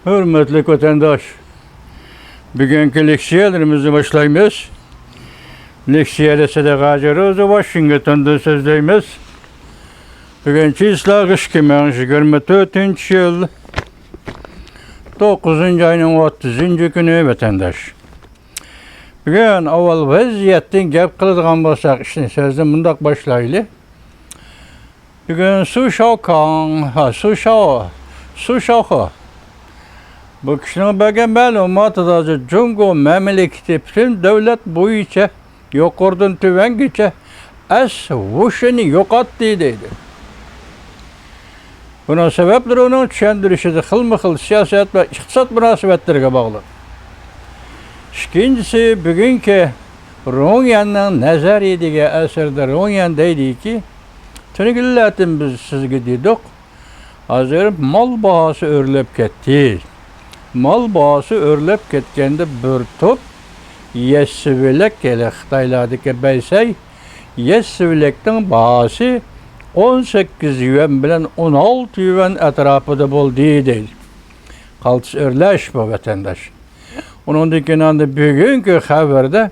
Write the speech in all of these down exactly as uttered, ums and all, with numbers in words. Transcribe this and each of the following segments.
ھۆرمەتلىك ۋەتەنداش، بۈگۈنكى لېكسىيەلىرىمىزنى باشلايمىز. لېكسىيەدە سەدىقە ھاجى روزى، ۋاشىنگتوندىن سۆزلەيمىز. بۈگۈن چىسلا ئىككى مىڭ يىگىرمە تۆتىنچى يىل، توققۇزىنچى ئاينىڭ ئوتتۇزىنچى كۈنى، ۋەتەنداش. بۈگۈن ئاۋۋال ۋەزىيەتتىن گەپ قىلىدىغان بولساق، ئىشنى، سۆزنى مۇنداق باشلايلى. بۈگۈن سۇ شاۋكاڭ، ھا، سۇ شاۋ-، سۇ شاۋخې. بۇ كىشىنىڭ بەرگەن مەلۇماتىدا، جۇڭگو مەملىكىتى پۈتۈن دۆلەت بويىچە يۇقىرىدىن تۆۋەنگىچە ئەس ھوشىنى يوقاتتى دەيدۇ. بۇنىڭ سەۋەبلىرى ئۇنىڭ چۈشەندۈرۈشىدە خىلمۇ خىل سىياسەت ۋە ئىقتىساد مۇناسىۋەتلىرىگە باغلىق. ئىككىنچىسى، بۈگۈنكى رۇڭيەننىڭ نەزەرىيە دېگەن ئەسىرىدە رۇڭيەن دەيدىكى، تۈنۈگۈنلەتىن بىز سىزگە دېدۇق، ھازىر مال باھاسى ئۆرلەپ كەتتى. مال باھاسى ئۆرلەپ كەتكەندە، بىر توپ يەسسىۋىلەك، يەنى خىتايلاردىكى بەيسەي يەسسىۋىلەكنىڭ باھاسى ئون سەككىز يۈەن بىلەن ئون ئالتە يۈەن ئەتراپىدا بولدى دەيدۇ. قالتىس ئۆرلەش بۇ، ۋەتەنداش. ئۇنىڭدىن كېيىن ئاندىن بۈگۈنكى خەۋەردە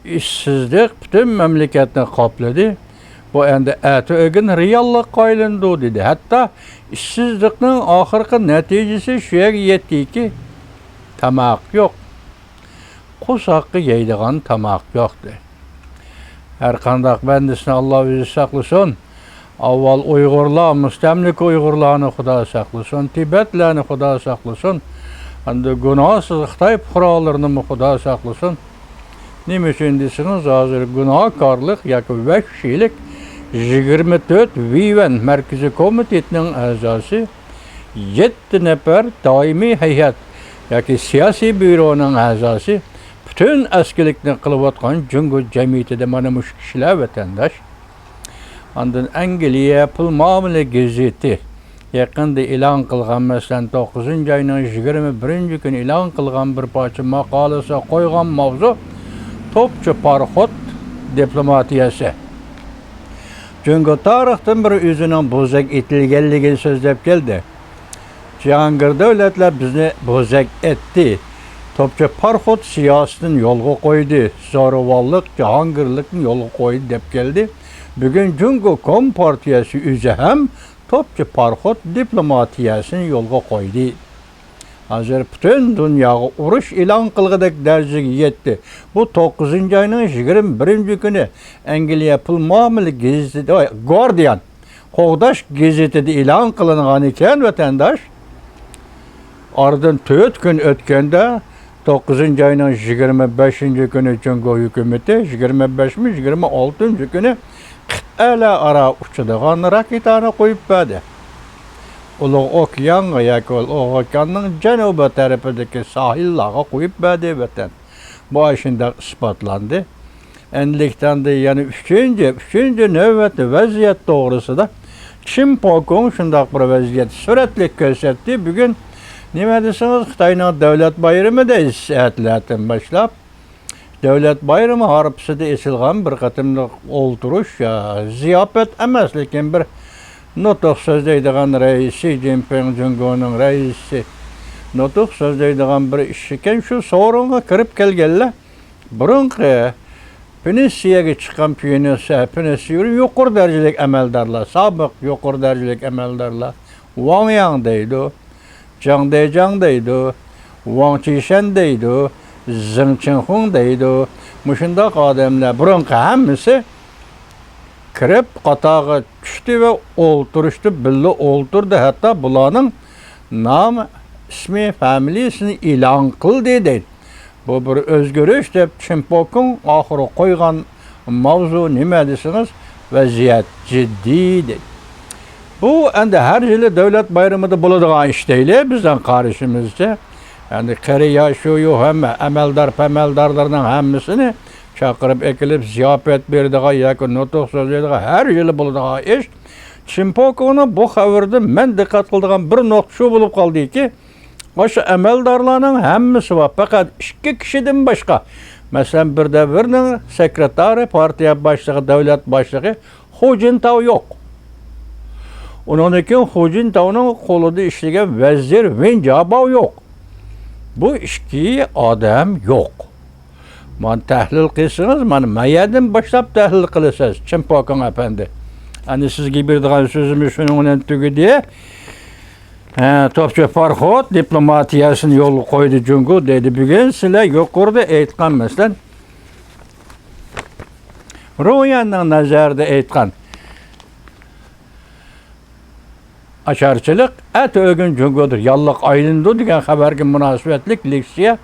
ئىشسىزلىق پۈتۈن مەملىكەتنى قاپلىدى. بۇ ئەمدى ئەتە ئۆگۈن رېئاللىققا ئايلىنىدۇ دېدى. ھەتتا ئىشسىزلىقنىڭ ئاخىرقى نەتىجىسى شۇ يەرگە يەتتىكى، تاماق يوق. قورساققا يەيدىغان تاماق يوق دەيدۇ. ھەر قانداق بەندىسىنى ئاللا ئۆزى ساقلىسۇن. ئاۋۋال ئۇيغۇرلار، مۇستەملىكە ئۇيغۇرلارنى خۇدا ساقلىسۇن، تىبەتلەرنى خۇدا ساقلىسۇن، ئەمدى گۇناھسىز خىتاي پۇقرالىرىنىمۇ خۇدا ساقلىسۇن. نېمە ئۈچۈن دېسىڭىز، ھازىر گۇناھكارلىق ياكى ۋەھشىيلىك يىگىرمە تۆت ۋىۋەن مەركىزىي كومىتېتىنىڭ ئەزاسى، يەتتە نەپەر دائىمىي ھەيئەت ياكى سىياسىي بيۇرونىڭ ئەزاسى، پۈتۈن ئەسكىلىكنى قىلىۋاتقان جۇڭگو جەمئىيىتىدە مانا مۇشۇ كىشىلەر، ۋەتەنداش. ئاندىن ئەنگلىيە پۇل مۇئامىلە گېزىتى يېقىندا ئېلان قىلغان، مەسىلەن، توققۇزىنچى ئاينىڭ يىگىرمە بىرىنچى كۈنى ئېلان قىلغان بىر پارچە ماقالىسىغا قويغان ماۋزۇ توپچى پاراخوت دىپلوماتىيەسى. جۇڭگو تارىختىن بېرى ئۆزىنىڭ بوزەك ئېتىلگەنلىكىنى سۆزلەپ كەلدى. جاھانگىر دۆلەتلەر بىزنى بوزەك ئەتتى. توپچى پاراخوت سىياسىتىنى يولغا قويدى. زورىۋاللىق، جاھانگىرلىكنى يولغا قويدى دەپ كەلدى. بۈگۈن جۇڭگو كومپارتىيەسى ئۆزى ھەم توپچى پاراخوت دىپلوماتىيەسىنى يولغا قويدى. ھازىر پۈتۈن دۇنياغا ئۇرۇش ئېلان قىلغۇدەك دەرىجىگە يەتتى. بۇ توققۇزىنچى ئاينىڭ يىگىرمە بىرىنچى كۈنى ئەنگلىيە پۇل مۇئامىلە گېزىتى، گاردىيان، قوغداش گېزىتىدە ئېلان قىلىنغان ئىكەن، ۋەتەنداش. ئارىدىن تۆت كۈن ئۆتكەندە، توققۇزىنچى ئاينىڭ يىگىرمە بەشىنچى كۈنى جۇڭگو ھۆكۈمىتى، يىگىرمە بەشمۇ، يىگىرمە ئالتىنچى كۈنى قىتئەلەر ئارا ئۇچىدىغان راكېتانى قويۇپ بەردى. ئۇلۇغ ئوكيانغا ياكى ئۇلۇغ ئوكياننىڭ جەنۇبىي تەرىپىدىكى ساھىللارغا قويۇپ بەردى، ۋەتەن. بۇ ئاشۇنداق ئىسپاتلاندى. ئەمدىلىكتە ئەمدى يەنە ئۈچىنچى، ئۈچىنچى نۆۋەتتە ۋەزىيەت توغرىسىدا چىن پوكۇڭ شۇنداق بىر ۋەزىيەت سۈرەتلىك كۆرسەتتى. بۈگۈن نېمە دېسىڭىز، خىتاينىڭ دۆلەت بايرىمى دەيسىز، ئەتىلەتىن باشلاپ. دۆلەت بايرىمى ھارپىسىدا ئېچىلغان بىر قېتىملىق ئولتۇرۇش، يا، زىياپەت ئەمەس، لېكىن بىر نۇتۇق سۆزلەيدىغان رەئىس، شى جىنپىڭ جۇڭگونىڭ رەئىسى نۇتۇق سۆزلەيدىغان بىر ئىش ئىكەن. شۇ سورۇنغا كىرىپ كەلگەنلەر بۇرۇنقى پىنسىيەگە چىققان پىنسىيە، پىنسىيە يۇقىرى دەرىجىلىك ئەمەلدارلار، سابىق يۇقىرى دەرىجىلىك ئەمەلدارلار، ۋاڭ ياڭ دەيدۇ، جاڭ دېجاڭ دەيدۇ، ۋاڭ چىشەن دەيدۇ، زېڭ چىڭخۇڭ دەيدۇ. مۇشۇنداق ئادەملەر بۇرۇنقى ھەممىسى كىرىپ قاتارغا چۈشتى ۋە ئولتۇرۇشتى، بىللە ئولتۇردى. ھەتتا بۇلارنىڭ نام، ئىسمى، فامىلىيىسىنى ئېلان قىلدى دەيدۇ. بۇ بىر ئۆزگىرىش دەپ چىن پوكۇڭ ئاخىرى قويغان ماۋزۇ نېمە دېسىڭىز، ۋەزىيەت جىددىي دەيدۇ. بۇ ئەمدى ھەر يىلى دۆلەت بايرىمىدا بولىدىغان ئىش دەيلى، بىزنىڭ قارىشىمىزچە. يەنى قېرى ياشۇ ھەممە ئەمەلدار پەمەلدارلارنىڭ ھەممىسىنى چاقىرىپ ئەكېلىپ زىياپەت بېرىدىغان ياكى نۇتۇق سۆزلەيدىغان ھەر يىلى بولىدىغان ئىش. چىن پوكۇڭنىڭ بۇ خەۋىرىدىن مەن دىققەت قىلىدىغان بىر نۇقتا شۇ بولۇپ قالدىكى، ئاشۇ ئەمەلدارلارنىڭ ھەممىسى بار، پەقەت ئىككى كىشىدىن باشقا. مەسىلەن، بىردە بىرنىڭ سېكرېتارى، پارتىيە باشلىقى، دۆلەت باشلىقى خۇ جىنتاۋ يوق. ئۇنىڭدىن كېيىن خۇ جىنتاۋنىڭ قولىدا ئىشلىگەن ۋەزىر ۋېن جياباۋ يوق. بۇ ئىككى ئادەم يوق. مانا تەھلىل قىلسىڭىز، مانا مەيەدىن باشلاپ تەھلىل قىلىسىز، چىن پوكىڭ ئەپەندى. ئەنە سىزگە بېرىدىغان سۆزىمىز شۇنىڭ بىلەن تۈگىدى. ھە، توپچى پاراخوت دىپلوماتىيەسىنى يولغا قويدى جۇڭگو دەيدۇ. بۈگۈن سىلەر يۇقىرىدا ئېيتقان، مەسىلەن، رويەننىڭ نەزەرىدە ئېيتقان، ئاچارچىلىق ئەتە ئۆگۈن جۇڭگودۇر ياللۇغ ئايلىنىدۇ دېگەن خەۋەرگە مۇناسىۋەتلىك لېكسىيە.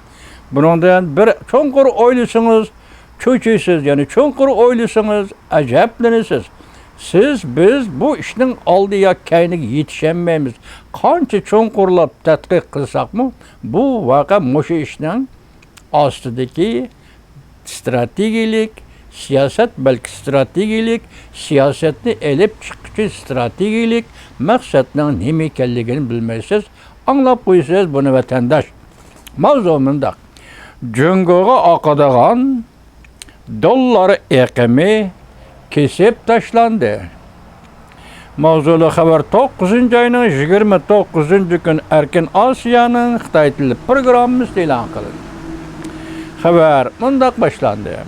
بۇنىڭدىن بىر چوڭقۇر ئويلىسىڭىز، چۆچۈيسىز، يەنى چوڭقۇر ئويلىسىڭىز، ئەجەبلىنىسىز. سىز، بىز بۇ ئىشنىڭ ئالدى يا كەينىگە يېتىشەلمەيمىز. قانچە چوڭقۇرلاپ تەتقىق قىلساقمۇ، بۇ ۋەقە مۇشۇ ئىشنىڭ ئاستىدىكى ئىستراتېگىيىلىك سىياسەت، بەلكى ئىستراتېگىيىلىك سىياسەتنى ئېلىپ چىققۇچى ئىستراتېگىيىلىك مەقسەتنىڭ نېمە ئىكەنلىكىنى بىلمەيسىز. ئاڭلاپ قويىسىز بۇنى، ۋەتەنداش. ماۋزۇ مۇنداق. جۇڭگوغا ئاقىدىغان دوللار ئېقىمى كېسىپ تاشلاندى. ماۋزۇلۇق خەۋەر توققۇزىنچى ئاينىڭ يىگىرمە توققۇزىنچى كۈنى ئەركىن ئاسىيانىڭ خىتاي تىلى پروگراممىسىدا ئېلان قىلىندى. خەۋەر مۇنداق باشلاندى.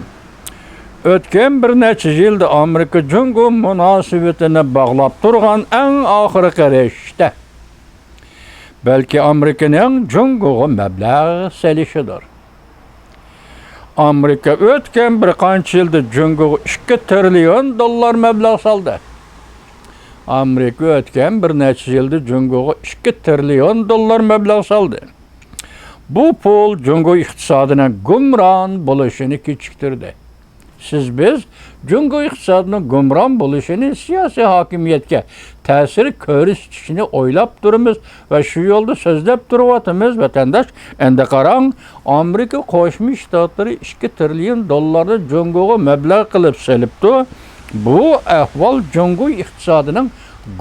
ئۆتكەن بىر نەچچە يىلدا ئامېرىكا جۇڭگو مۇناسىۋىتىنى باغلاپ تۇرغان ئەڭ ئاخىرقى رىشتە، بەلكى ئامېرىكىنىڭ جۇڭگوغا مەبلەغ سېلىشىدۇر. ئامېرىكا ئۆتكەن بىر قانچە يىلدا جۇڭگوغا ئىككى تىرىليون دوللار مەبلەغ سالدى. ئامېرىكا ئۆتكەن بىر نەچچە يىلدا جۇڭگوغا ئىككى تىرىليون دوللار مەبلەغ سالدى. بۇ پۇل جۇڭگو ئىقتىسادىنىڭ گۇمران بولۇشىنى كېچىكتۈردى. سىز، بىز جۇڭگو ئىقتىسادىنىڭ گۇمران بولۇشىنى، سىياسىي ھاكىمىيەتكە تەسىر كۆرسىتىشىنى ئويلاپ تۇرىمىز ۋە شۇ يولدا سۆزلەپ تۇرۇۋاتىمىز، ۋەتەنداش. ئەمدى قاراڭ، ئامېرىكا قوشما شتاتلىرى ئىككى تىرىليون دوللارنى جۇڭگوغا مەبلەغ قىلىپ سېلىپتۇ. بۇ ئەھۋال جۇڭگو ئىقتىسادىنىڭ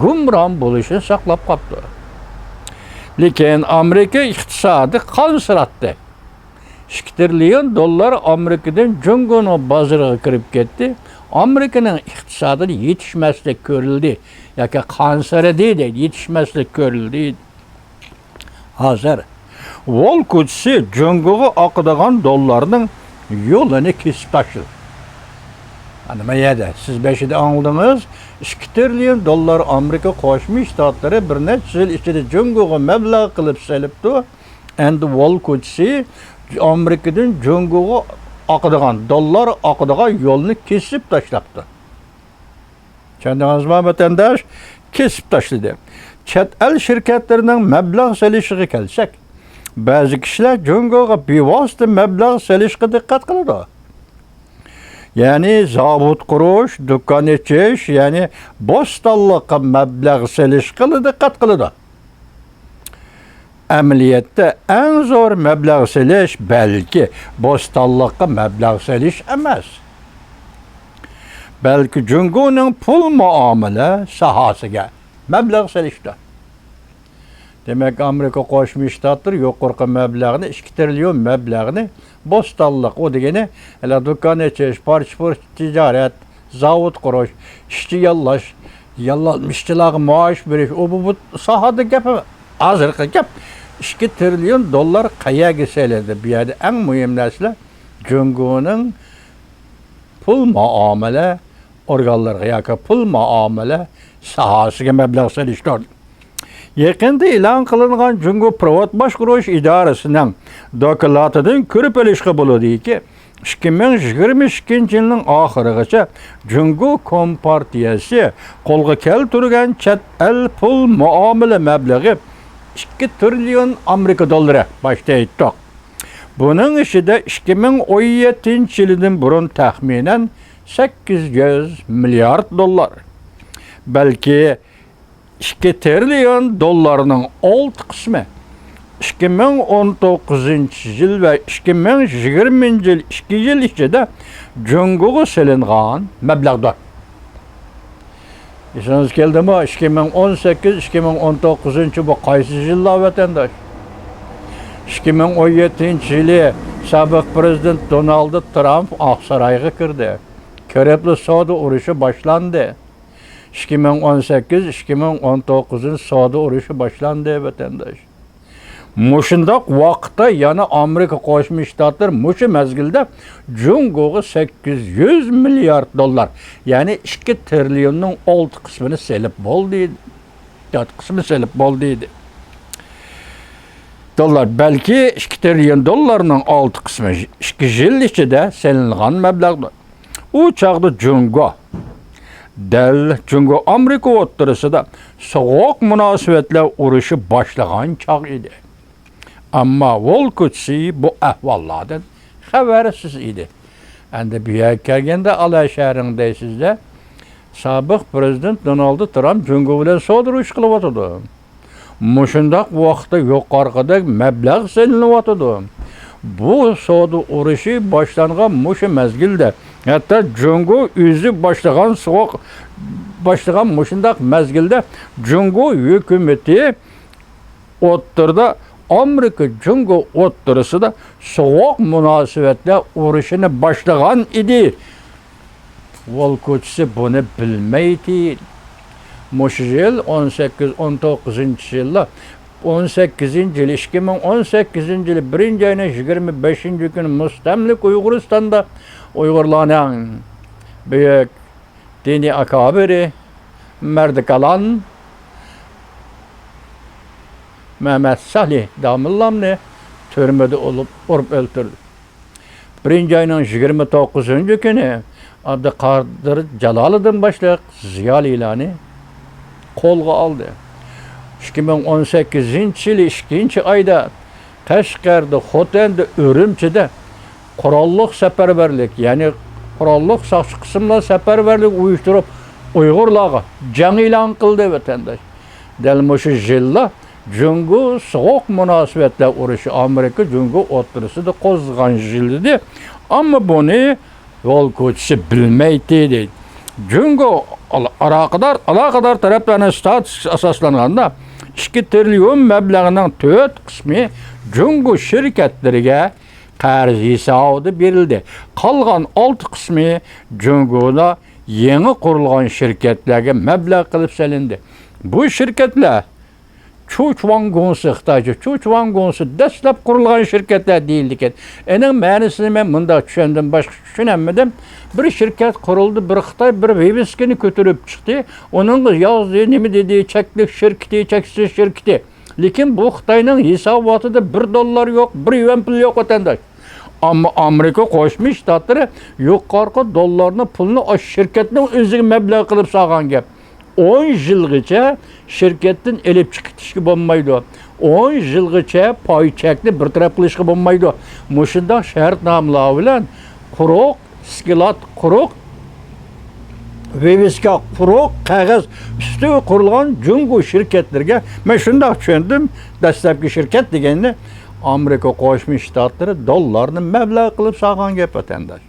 گۇمران بولۇشىنى ساقلاپ قاپتۇ. لېكىن ئامېرىكا ئىقتىسادى قانسىراتتى. ئىككى تىرىليون دوللار ئامېرىكىدىن جۇڭگونىڭ بازىرىغا كىرىپ كەتتى. ئامېرىكىنىڭ ئىقتىسادىدا يېتىشمەسلىك كۆرۈلدى ياكى قانسىرىدى دەيدۇ، يېتىشمەسلىك كۆرۈلدى. ھازىر ۋول كوچىسى جۇڭگوغا ئاقىدىغان دوللارنىڭ يولىنى كېسىپ تاشلىدى. ئەنە ما يەردە سىز بېشىدا ئاڭلىدىڭىز، ئىككى تىرىليون دوللار ئامېرىكا قوشما شتاتلىرى بىر نەچچە يىل ئىچىدە جۇڭگوغا مەبلەغ قىلىپ سېلىپتۇ. ئەمدى ۋول كوچىسى ئامېرىكىدىن جۇڭگوغا ئاقىدىغان، دوللار ئاقىدىغان يولنى كېسىپ تاشلاپتۇ. چۈشەندىڭىزمۇ، ۋەتەنداش؟ كېسىپ تاشلىدى. چەت ئەل شىركەتلىرىنىڭ مەبلەغ سېلىشىغا كەلسەك، بەزى كىشىلەر جۇڭگوغا بىۋاسىتە مەبلەغ سېلىشقا دىققەت قىلىدۇ. يەنى زاۋۇت قۇرۇش، دۇكان ئېچىش، يەنى بوستانلىققا مەبلەغ سېلىشقىلا دىققەت قىلىدۇ. ئەمەلىيەتتە ئەڭ زور مەبلەغ سېلىش بەلكى بوستانلىققا مەبلەغ سېلىش ئەمەس، بەلكى جۇڭگونىڭ پۇل مۇئامىلە ساھەسىگە مەبلەغ سېلىشتۇر. دېمەك، ئامېرىكا قوشما شتاتلىرى يۇقىرىقى مەبلەغنى، ئىككى تىرىليون مەبلەغنى بوستانلىق، ئۇ دېگىنى، ھېلى دۇكان ئېچىش، پارچە-پۇرچە تىجارەت، زاۋۇت قۇرۇش، ئىشچى ياللاش، ياللانما ئىشچىلارغا مائاش بېرىش، ئۇ بۇ، بۇ ساھەدە گەپ ئەمەس. ھازىرقى گەپ، ئىككى تىرىليون دوللار قەيەرگە سېلىندى؟ بۇ يەردە ئەڭ مۇھىم نەرسىلەر جۇڭگونىڭ پۇل مۇئامىلە ئورگانلىرىغا ياكى پۇل مۇئامىلە ساھەسىگە مەبلەغ سېلىشتۇر. يېقىندا ئېلان قىلىنغان جۇڭگو پىروۋات باشقۇرۇش ئىدارىسىنىڭ دوكلاتىدىن كۆرۈپ ئېلىشقا بولىدۇكى، ئىككى مىڭ يىگىرمە ئىككىنچى يىلنىڭ ئاخىرىغىچە جۇڭگو كومپارتىيەسى قولغا كەلتۈرگەن چەت ئەل پۇل مۇئامىلە مەبلىغى ئىككى تىرىليون ئامېرىكا دوللىرى، باشتا ئېيتتۇق. بۇنىڭ ئىچىدە ئىككى مىڭ ئون يەتتىنچى يىلىدىن بۇرۇن تەخمىنەن سەككىز يۈز مىليارد دوللار، بەلكى ئىككى تىرىليون دوللارنىڭ ئالتە قىسمى ئىككى مىڭ ئون توققۇزىنچى يىل ۋە ئىككى مىڭ يىگىرمىنچى يىل، ئىككى يىل ئىچىدە جۇڭگوغا سېلىنغان مەبلەغدۇر. ئېسىڭىزگە كەلدىمۇ؟ ئىككى مىڭ ئون سەككىز، ئىككى مىڭ ئون توققۇزىنچى، بۇ قايسى يىللار، ۋەتەنداش؟ ئىككى مىڭ ئون يەتتىنچى يىلى سابىق پىرېزىدېنت دونالد ترامپ ئاقسارايغا كىردى. كىرىپلا سودا ئۇرۇشى باشلاندى. ئىككى مىڭ ئون سەككىز، ئىككى مىڭ ئون توققۇزىنچى سودا ئۇرۇشى باشلاندى، ۋەتەنداش. مۇشۇنداق ۋاقىتتا يەنە ئامېرىكا قوشما شتاتلىرى مۇشۇ مەزگىلدە جۇڭگوغا سەككىز يۈز مىليارد دوللار، يەنى ئىككى تىرىليوننىڭ ئالتە قىسمىنى سېلىپ بولدى، ئالتە قىسمى سېلىپ بولدى دېدى. دوللار، بەلكى ئىككى تىرىليون دوللارنىڭ ئالتە قىسمى ئىككى يىل ئىچىدە سېلىنغان مەبلەغدۇر. ئۇ چاغدا جۇڭگو، دەل جۇڭگو ئامېرىكا ئوتتۇرىسىدا سوغۇق مۇناسىۋەتلەر ئۇرۇشى باشلىغان چاغ ئىدى. ئەمما ۋولكوچسى بۇ ئەھۋاللاردىن خەۋەرسىز ئىدى. ئەمدى بۇ يەرگە كەلگەندە، ئالا شەھىرىڭ دەيسىز-دە، سابىق پىرېزىدېنت دونالد ترامپ جۇڭگو بىلەن سودا ئۇرۇشى قىلىۋاتىدۇ. مۇشۇنداق ۋاقىتتا يۇقىرىقىدەك مەبلەغ سېلىنىۋاتىدۇ. بۇ سودا ئۇرۇشى باشلانغان مۇشۇ مەزگىلدە، ھەتتا جۇڭگو ئۆزى باشلىغان سوغۇق، باشلىغان مۇشۇنداق مەزگىلدە جۇڭگو ھۆكۈمىتى ئوتتۇرىدا، ئامېرىكا جۇڭگو ئوتتۇرىسىدا سوغۇق مۇناسىۋەتلەر ئۇرۇشىنى باشلىغان ئىدى. ۋولكوچسى بۇنى بىلمەيتتى. مۇشۇ يىل ئون سەككىز، ئون توققۇزىنچى يىللار، ئون سەككىزىنچى يىلى، ئىككى مىڭ ئون سەككىزىنچى يىلى بىرىنچى ئاينىڭ يىگىرمە بەشىنچى كۈنى مۇستەملىكە ئۇيغۇرىستاندا ئۇيغۇرلارنىڭ بۈيۈك دىنىي ئاكابىرى مەردىكالان مەمەت سالىھ داموللامنى تۈرمىدە ئۇرۇپ، ئۇرۇپ ئۆلتۈردى. بىرىنچى ئاينىڭ يىگىرمە توققۇزىنچى كۈنى ئابدۇقادىر جالالىدىن باشلىق زىيالىيلارنى قولغا ئالدى. ئىككى مىڭ ئون سەككىزىنچى يىلى ئىككىنچى ئايدا قەشقەردە، خوتەندە، ئۈرۈمچىدە قوراللىق سەپەرۋەرلىك، يەنى قوراللىق ساقچى قىسىملار سەپەرۋەرلىك ئۇيۇشتۇرۇپ، ئۇيغۇرلارغا جەڭ ئېلان قىلدى، ۋەتەنداش. دەل مۇشۇ يىللار جۇڭگو سوغۇق مۇناسىۋەتلەر ئۇرۇشى ئامېرىكا جۇڭگو ئوتتۇرىسىدا قوزغىغان يىل ئىدى. ئەمما بۇنى ۋولكوچسى بىلمەيتتى، دەيدۇ. جۇڭگو ئال-، ئالاقىدار، ئالاقىدار تەرەپلەرنىڭ ستاتۇسىغا ئاساسلانغاندا، ئىككى تىرىليون مەبلەغنىڭ تۆت قىسمى جۇڭگو شىركەتلىرىگە قەرز ھېسابىدا بېرىلدى. قالغان ئالتە قىسمى جۇڭگودا يېڭى قۇرۇلغان شىركەتلەرگە مەبلەغ قىلىپ سېلىندى. بۇ شىركەتلەر چۇچۋاڭگۇڭسى، خىتايچە چۇچۋاڭگۇڭسى، دەسلەپ قۇرۇلغان شىركەتلەر دېيىلىدىكەن. ئېنىڭ مەنىسىنى مەن مۇنداق چۈشەندىم، باشقىچە چۈشىنەلمىدىم. بىر شىركەت قۇرۇلدى، بىر خىتاي بىر ۋىۋىسكىنى كۆتۈرۈپ چىقتى. ئۇنىڭغا يازدى، نېمە دېدى، چەكلىك شىركىتى، چەكسىز شىركىتى. لېكىن بۇ خىتاينىڭ ھېساباتىدا بىر دوللار يوق، بىر يۈەن پۇل يوق، ۋەتەنداش. ئەمما ئامېرىكا قوشما شتاتلىرى يۇقىرىقى دوللارنى، پۇلنى ئاشۇ شىركەتنىڭ ئۆزىگە مەبلەغ قىلىپ سالغان گەپ. ئون يىلغىچە شىركەتتىن ئېلىپ چىقىپ كېتىشكە بولمايدۇ. ئون يىلغىچە پاي چەكنى بىر تەرەپ قىلىشقا بولمايدۇ. مۇشۇنداق شەرتنامىلار بىلەن قۇرۇق ئىسكىلات، قۇرۇق ۋىۋىسكا، قۇرۇق قەغەز ئۈستىگە قۇرۇلغان جۇڭگو شىركەتلىرىگە، مەن شۇنداق چۈشەندىم، دەسلەپكى شىركەت دېگەننى ئامېرىكا قوشما شتاتلىرى دوللارنى مەبلەغ قىلىپ سالغان گەپ، ۋەتەنداش.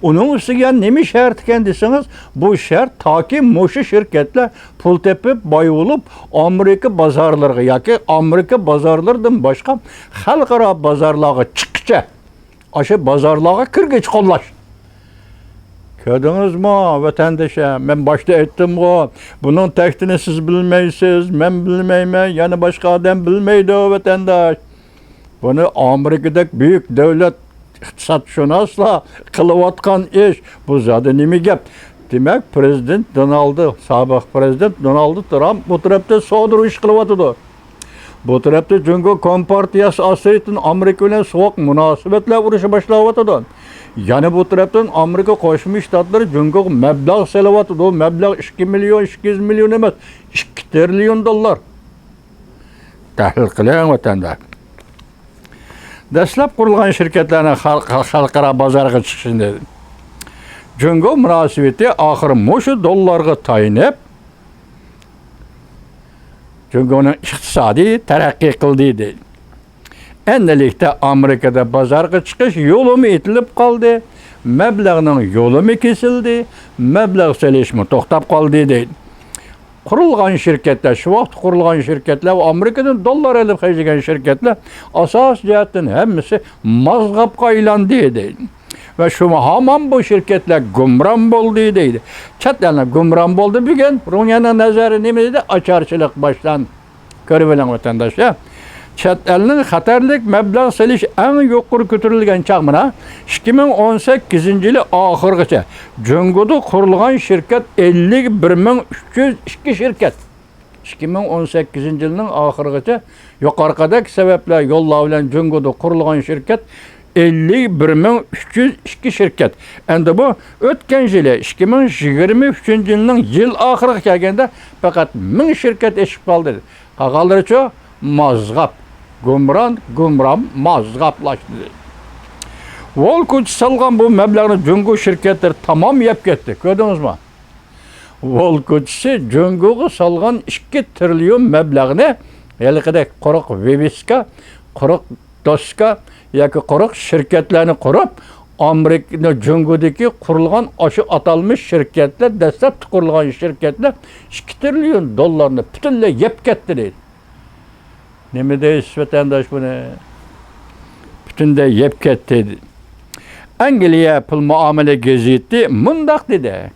ئۇنىڭ ئۈستىگە يەنە نېمە شەرت ئىكەن دېسىڭىز، بۇ شەرت تاكى مۇشۇ شىركەتلەر پۇل تېپىپ، باي بولۇپ، ئامېرىكا بازارلىرىغا ياكى ئامېرىكا بازارلىرىدىن باشقا خەلقئارا بازارلارغا چىققىچە، ئاشۇ بازارلارغا كىرگۈچ قوللاش. كۆردىڭىزمۇ، ۋەتەندىشىم؟ مەن باشتا ئېيتتىمغۇ، بۇنىڭ تەكتىنى سىز بىلمەيسىز، مەن بىلمەيمەن، يەنە باشقا ئادەم بىلمەيدۇ، ۋەتەنداش. بۇنى ئامېرىكىدەك بۈيۈك دۆلەت ئىقتىسادشۇناسلار قىلىۋاتقان ئىش. بۇ زادى نېمە گەپ؟ دېمەك، پىرېزىدېنت دونالدى، سابىق پىرېزىدېنت دونالد ترامپ بۇ تەرەپتە سودا ئۇرۇشى قىلىۋاتىدۇ. بۇ تەرەپتە جۇڭگو كومپارتىيەسى ئاستىدىن ئامېرىكا بىلەن سوغۇق مۇناسىۋەتلەر ئۇرۇشى باشلاۋاتىدۇ. يەنە بۇ تەرەپتىن ئامېرىكا قوشما شتاتلىرى جۇڭگوغا مەبلەغ سېلىۋاتىدۇ. مەبلەغ ئىككى مىليون، ئىككى يۈز مىليون ئەمەس، ئىككى تىرىليون دوللار. تەھلىل قىلىڭ، ۋەتەنداش. دەسلەپ قۇرۇلغان شىركەتلەرنىڭ خەلق-، خەلقئارا بازارغا چىقىشىنى، جۇڭگو مۇناسىۋىتى ئاخىر مۇشۇ دوللارغا تايىنىپ، جۇڭگونىڭ ئىقتىسادى تەرەققىي قىلدى، دەيدۇ. ئەمدىلىكتە ئامېرىكىدا بازارغا چىقىش يولىمۇ ئېتىلىپ قالدى، مەبلەغنىڭ يولىمۇ كېسىلدى، مەبلەغ سېلىشمۇ توختاپ قالدى، دەيدۇ. قۇرۇلغان شىركەتلەر، شۇ ۋاقىتتا قۇرۇلغان شىركەتلەر ۋە ئامېرىكىدىن دوللار ئېلىپ خەجلىگەن شىركەتلەر ئاساسىي جەھەتتىن ھەممىسى مازغاپقا ئايلاندى، دەيدۇ. ۋە شۇ ھامان بۇ شىركەتلەر گۇمران بولدى، دەيدۇ. چەت ئەلنىڭ گۇمران بولدى بۈگۈن. رۇڭيەننىڭ نەزەرى نېمە دېدى؟ ئاچارچىلىق باشلاندى. كۆرۈۋېلىڭ، ۋەتەنداشلار. چەت ئەلنىڭ خەتەرلىك مەبلەغ سېلىش ئەڭ يۇقىرى كۆتۈرۈلگەن چاغ مانا ئىككى مىڭ ئون سەككىزىنچى يىلى ئاخىرىغىچە جۇڭگودا قۇرۇلغان شىركەت ئەللىك بىر مىڭ ئۈچ يۈز ئىككى شىركەت. ئىككى مىڭ ئون سەككىزىنچى يىلنىڭ ئاخىرىغىچە يۇقىرىقىدەك سەۋەبلەر يوللار بىلەن جۇڭگودا قۇرۇلغان شىركەت ئەللىك بىر مىڭ ئۈچ يۈز ئىككى شىركەت. ئەمدى بۇ ئۆتكەن يىلى ئىككى مىڭ يىگىرمە ئۈچىنچى يىلنىڭ يىل ئاخىرىغا كەلگەندە پەقەت مىڭ شىركەت ئېشىپ قالدى. قالغانلىرىچۇ؟ مازغاپ، گۇمران، گۇمران، مازغاپلاشتى. ۋول كوچىسى سالغان بۇ مەبلەغنى جۇڭگو شىركەتلىرى تامام يەپ كەتتى. كۆردىڭىزمۇ؟ ۋول كوچىسى جۇڭگوغا سالغان ئىككى تىرىليون مەبلەغنى ھېلىقىدەك قۇرۇق ۋىۋىسكا، قۇرۇق دوسكا ياكى قۇرۇق شىركەتلەرنى قۇرۇپ، ئامېرىكا، جۇڭگودىكى قۇرۇلغان ئاشۇ ئاتالمىش شىركەتلەر، دەسلەپتە قۇرۇلغان شىركەتلەر ئىككى تىرىليون دوللارنى پۈتۈنلەي يەپ كەتتى دەيدۇ. نېمە دەيسىز، ۋەتەنداش، بۇنى؟ پۈتۈنلەي يەپ كەتتى. ئەنگلىيە پۇل مۇئامىلە گېزىتى مۇنداق دېدى: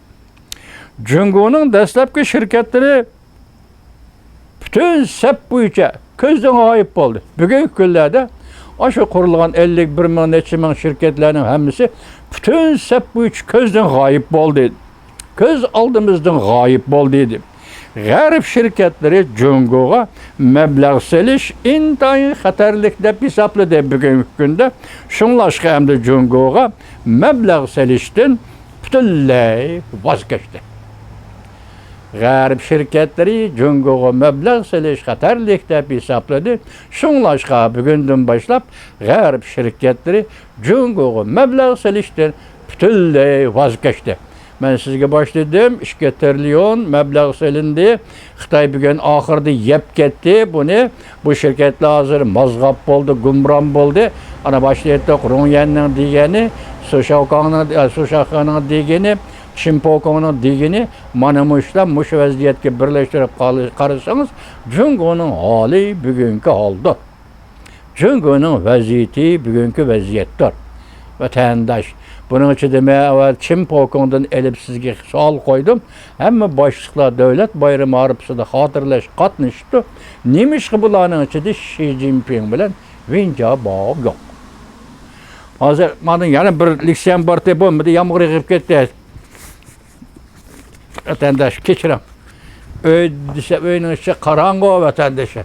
جۇڭگونىڭ دەسلەپكى شىركەتلىرى پۈتۈن سەپ بويىچە كۆزدىن غايىب بولدى. بۈگۈنكى كۈنلەردە ئاشۇ قۇرۇلغان ئەللىك بىر مىڭ نەچچە مىڭ شىركەتلەرنىڭ ھەممىسى پۈتۈن سەپ بويىچە كۆزدىن غايىب بولدى. كۆز ئالدىمىزدىن غايىب بولدى، دېدى. غەرب شىركەتلىرى جۇڭگوغا مەبلەغ سېلىش ئىنتايىن خەتەرلىك دەپ ھېسابلىدى بۈگۈنكى كۈندە. شۇڭلاشقا ئەمدى جۇڭگوغا مەبلەغ سېلىشتىن پۈتۈنلەي ۋاز كەچتى. غەرب شىركەتلىرى جۇڭگوغا مەبلەغ سېلىش خەتەرلىك دەپ ھېسابلىدى. شۇڭلاشقا بۈگۈندىن باشلاپ غەرب شىركەتلىرى جۇڭگوغا مەبلەغ سېلىشتىن پۈتۈنلەي ۋاز كەچتى. مەن سىزگە باشتا دېدىم، ئىككى تىرىليون مەبلەغ سېلىندى. خىتاي بۈگۈن ئاخىرىدا يەپ كەتتى بۇنى. بۇ شىركەتلەر ھازىر مازغاپ بولدى، گۇمران بولدى. ئانا باشتا ئېيتتۇق، رۇڭيەننىڭ دېگىنى، سۇشاۋكاڭنىڭ، ئە، سۇشاخېنىڭ دېگىنى، چىن پوكوڭنىڭ دېگىنى، مانا مۇشۇلار مۇشۇ ۋەزىيەتكە بىرلەشتۈرۈپ قال-، قارىسىڭىز، جۇڭگونىڭ ھالى بۈگۈنكى ھالدۇر. جۇڭگونىڭ ۋەزىيىتى بۈگۈنكى ۋەزىيەتتۇر. ۋەتەنداش، بۇنىڭ ئىچىدە مەن ئەۋۋەل چىن پوكوڭدىن ئېلىپ سىزگە سوئال قويدۇم. ھەممە باشلىقلار دۆلەت بايرىمى ئارىپىسىدا خاتىرىلەش قاتنىشىپتۇ. نېمىشقا بۇلارنىڭ ئىچىدە شى جىنپىڭ بىلەن ۋېن جياباۋ يوق؟ ھازىر مانا يەنە بىر لېكسىيەم بارتى، بولمىدى، يامغۇر يېغىپ كەتتى. ۋەتەنداش، كەچۈرۈڭ. ئۆي دېسە، ئۆينىڭ ئىچى قاراڭغۇ، ۋەتەندىشىم.